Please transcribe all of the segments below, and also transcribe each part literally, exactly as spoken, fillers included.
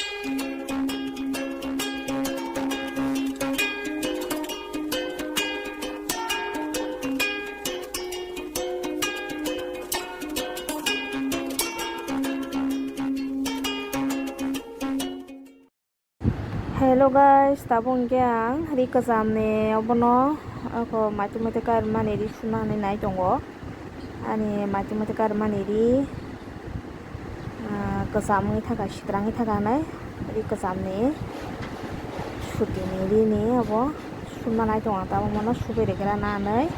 Hello guys, tabuk hwnkhe ang ri kwcham ni obono, ako maitu maitu kaimani ri suna hinwi nai tongo. Ani maitu maitu kaimani ri, ah, kwcham wngwi thangkha, sitrang wngwi thangkha hinwi ri kwcham ni suti ni ri ni obo suna nai tongo, tabuk mano subai rwgwna hinwi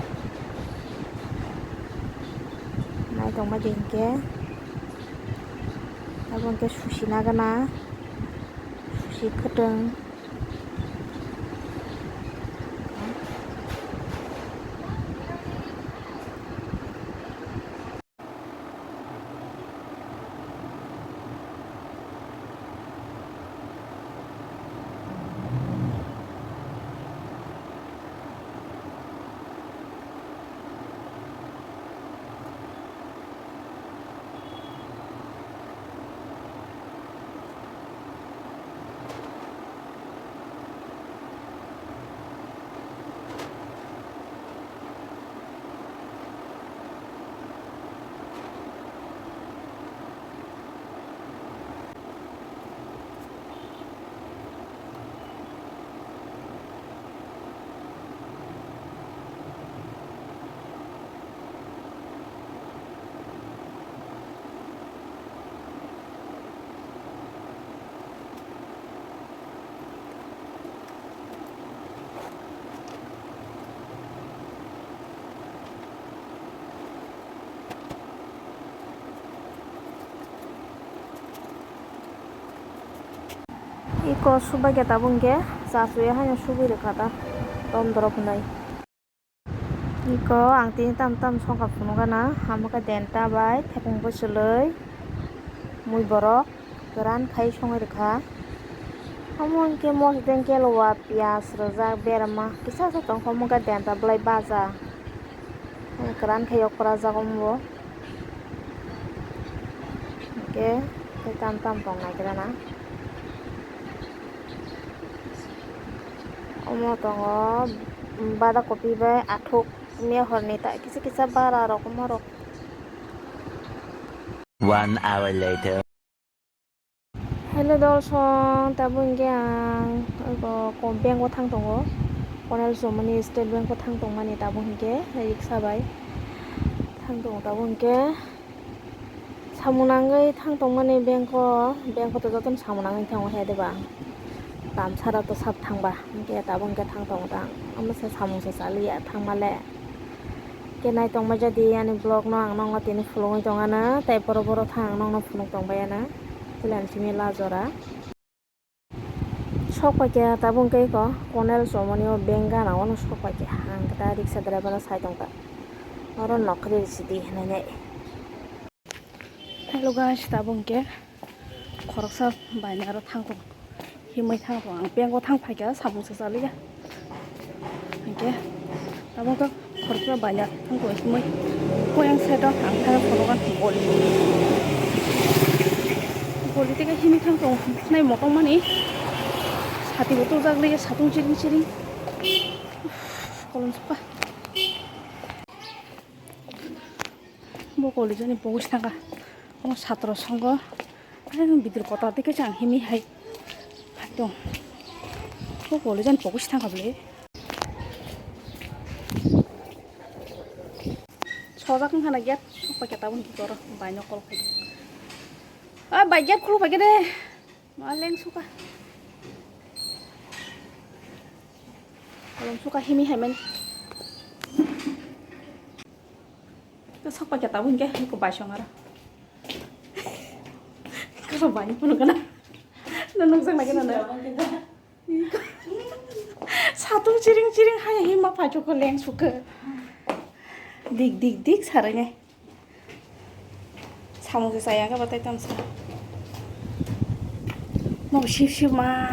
nai tongma di hinkhe. Abo hwnkhe susi nagana, susi kwtwng. Iko subai khe tabuk hwnkhe cha chuya haino subui rwkha ta, tom dorop hinwi. Iko ang tini tam tam songkha phunukgana, amo khe denta bai thekong bwchwlwi mui borok kwran khai songwi rwkha. Omo hwnkhe mosodeng kelowa piyaj rwjak berama kisa kisa tongkha, omo khe denta bwlai baja kwran khai okra jak omo bo. Hwnkhe tei tam tam tong naigra na. Omo tongo bada kopi bai athuk, mia horni ta kisa kisa bara rok omo rok. One hour later. Hello dolsong, tabuk hwnkhe ang abo ko-, bank o thang tongo, Konel Somani State Bank o thang tongmani tabuk hwnkhe riksa bai thang tongo tabuk hwnkhe. Samung nangwi thang tongmani bank o, bank o to jotono samung nangwi thango he de ba. Tamsara to sab thangba, hwnkhe tabuk hwnkhe thang tongo ta. Omo se samung se chaliya thangma le. Khe nai tongma jadi ani vlog no ang nokno tini phulugwi tongana, tei boro boro thang ang nokno phunuk tongbai ana. Chwla simi la jora. Sok paikha tabuk hwnkhe eko Konel Somani o bank gana ono sok paikha. Ang ta riksa driver no sai tongkha. Oro nokri risi di hinwi nai. Hello guys, tabuk hwnkhe khoroksa baina aro thang tong, himwi thang tong. Ang bank o thang phaikha samung se chaliya. Hwnkhe tabuk hwnkhe khoroksa baina thang tong himwi. Koyang side o ang thang phunukha goli. Goli tei himwi thang tong nai motong mani. Sati bo tujak liya satung chiring chiring. Kolom sukha. Bo college ni pogos thangkha. Omo satro songo. Ai, bidor kota tei khe chang himi hai. Hai tong. Bo college ni pogos thangkha bole. Sojak wngkha na gate. Sok paikha tabuk ni toro. Bai no call khai. Ah, bai gate khuluk paikha de. Ma leng suka. Kolom suka himi hai mani. Ko sok paikha tabuk hwnkhe ko bai song aro. Ko bai phunukgana. Na nukjak nai gana na. Satung chiring chiring hai hima paithok ko leng sukha. Dik dik dik sarai nai. Samung se chaya khe batai tamsa. Mo sip sip ma.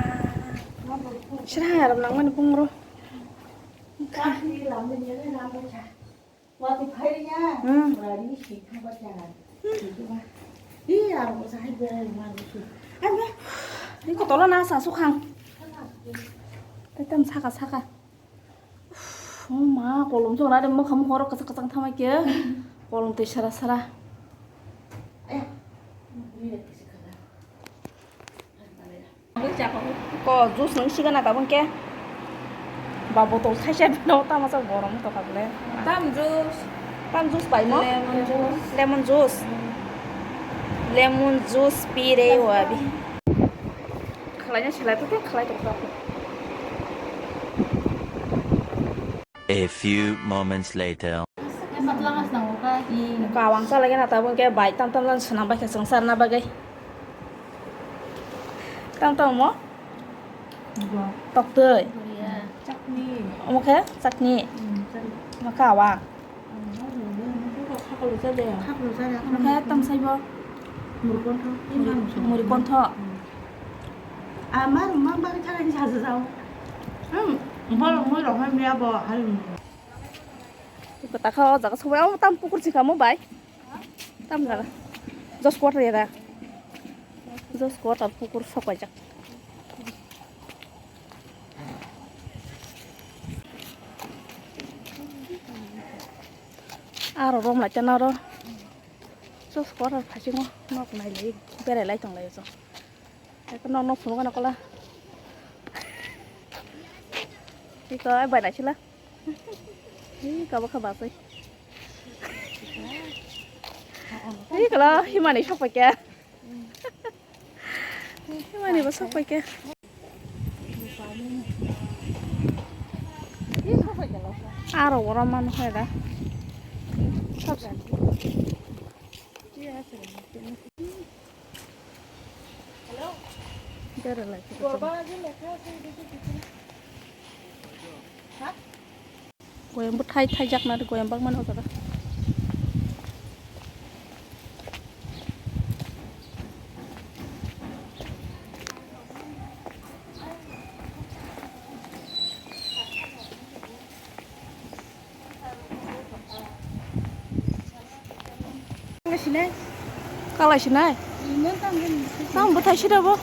Sira aram nang mani bungro. Hmm. Ni kotolo na sa sukhang. Tetem saka saka. Oh ma, kolom jora de mokha mokha oro kwchak kwchak thama khe. Kolom twi sara sara. Ko juice nung sigana tabung ke. Ba botol thaisa bino tama sa borom to kable. Tam juice. Tam juice pai mo? Lemon juice. Lemon juice. Lemon juice pi re wabi. Khalai na silai to khalai to. A few moments later. Kawang sa lagi na tabung ke bai tam tam lan swnam bai khe swng sarna bagwi. Tam tam mo? Tok twi. Chutney. Omo khe chutney. Omo kawang. Omo khe tam saibo. Muri kontho. Ama rwma bagwi thangani saja jao. Hmm, bol mui rok hai miya bo hai. Kota kha o jaga sobai o tam pukur chika mo bai. Tam jaga. Jos quarter ya da. Jos quarter pukur sok bai jak. Aro rom lai chana ro. Jos quarter phasingo nok nai lai berai lai tong lai jo. Eko nok nok phunuk gana kola. Iko ai bai naisila. Ih, kabo kha basai. Ih, kala himani sok paikha. Himani bo sok paikha. Aro oro man hai da. Sok. Goyam bo thai thai jak na goyam bang mano jaga. Kalai sinai? Kalai sinai? Tamo bwthai sida bo?